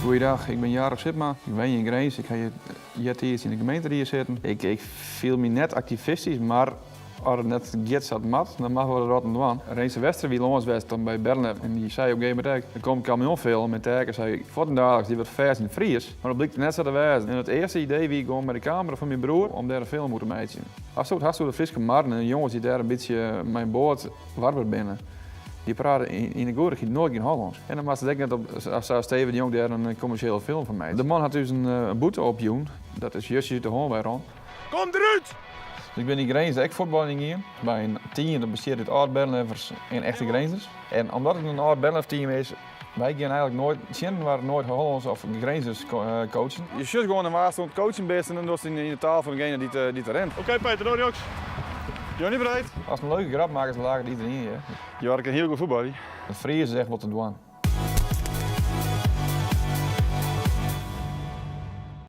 Goeiedag, ik bin Jarich Sipma. Ik wenje yn Grins. Ik ha hjir eartiids yn de gemeenterie sitten. Ik, ik fiel my net aktivistysk, mar as it net giet sa't it moat, dan moatte we der wat oan dwaan. Rinse Westra wie lâns west dan by Bernlef en dy sei op in gegeven momint ek, der komt in kamionfilm en Terke sei fuortendaliks, dy wurdt fêst yn it Frysk. Mar dat blykt net sa te wêzen. En it earste idee wie gewoan mei de kamera fan myn broer om dêr in film oer te meitsjen. Asto it hast oer de Fryske marren en de jonges dy't dêr in bytsje mei in boat warber binne, dy prate yn 'e goedichheid noait gjin Hollânsk. En dan moatst it ek net op sa Steven de Jong dêr in kommersjele film fan meitsje. De man hat ús in boete opjûn, dat is justjes út de hân wei rûn. Kom derút! Dus ik bin yn Grins ek fuotbaljen gien by in team dat bestiet út âld-Bernleffers en echte Grinzers. En omdat it in âld-Bernlef-team is, wy gean eigentlik noait tsjin inoar noait Hollânsk of Grinzers coachen. Je sjochst gewoan in wa'tst oan it coachen bist en dan dochst yn de taal fan degene dy't der rint. Oké Peter, no rjochts. Johnny breed. Ast in leuke grap makkest, dan laket iedereen je. Jorik kin hiel goed fuotbalje. It Fries is echt wol te dwaan.